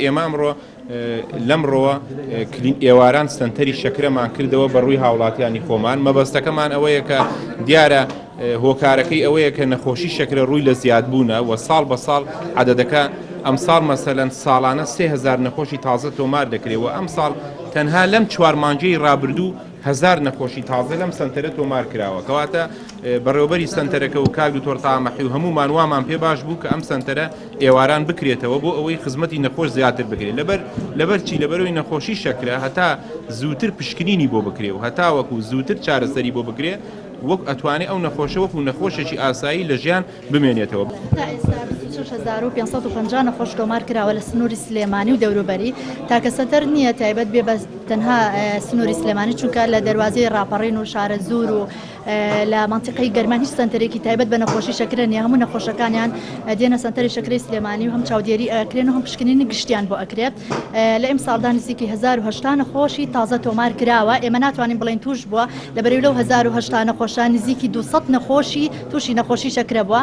ئێمە ئەمڕۆ لەمڕۆوە کلین ئێواران سەنتەری شەکرەمان کردەوە بە ڕووی هاوڵاتیانی خۆمان، مەبەستەکەمان ئەوەیە کە دیارە هۆکارەکەی ئەوەیە کە نەخۆشی شەکرە ڕووی لە زیادبوونە و ساڵ بە ساڵ عەدەدەکە ئەمساڵ مەسەلەن ساڵانە 3000 نەخۆشی تازە تۆمار دەکرێت و ئەمساڵ تەنها لەم چوار مانگەی ڕابردوو هەزار نەخۆشی تازە لەم سەنتەرە تۆمار کراوە. کەواتە بەڕێوەبەری سەنتەرەکە و کاک دکتۆر تاها مەحوی و هەموومان وامان پێ باش بوو کە ئەم سەنتەرە ئێواران بکرێتەوە بۆ ئەوەی خزمەتی نەخۆش زیاتر بکرێت. لەبەر لەبەر چی؟ لەبەرەوەی نەخۆشی شەکرە هەتا زووتر پشکنینی بۆ بکرێ و هەتاوەکو زووتر چارەسەری بۆ بکرێ وەک ئەتوانێ ئەو نەخۆشە وەکو نەخۆشێکی ئاسایی لە ژیان بمێنێتەوە. تا ئێستا 26550 نەخۆش تۆمار کراوە لە سنووری سلێمانی و دەوروبەری، تاکە سەنتەر نییە تایبەت بێ بە تەنها سنووری سلێمانی، چونکە لە دەروازەی ڕاپەڕین و شارەزوور و لە مەنتیقەی گەرمیان هیچ سەنتەرێکی تایبەت بە نەخۆشی شەکرە نییە، هەموو نەخۆشەکانیان دێنە سەنتەری شەکرەی سلێمانی و هەم چاودێری ئەکرێن و هەم پشکنینی گشتیان بۆ ئەکرێت. لە ئیمساڵدا نزیکی 1080 نەخۆشی تازە تۆمار کراوە، ئێمە ناتوانین بڵێین توش بووە، لەبەرئەوەی لەو 1080 نەخۆشە نزیکی 200 نەخۆشی تووشی نەخۆشی شەکرە بووە.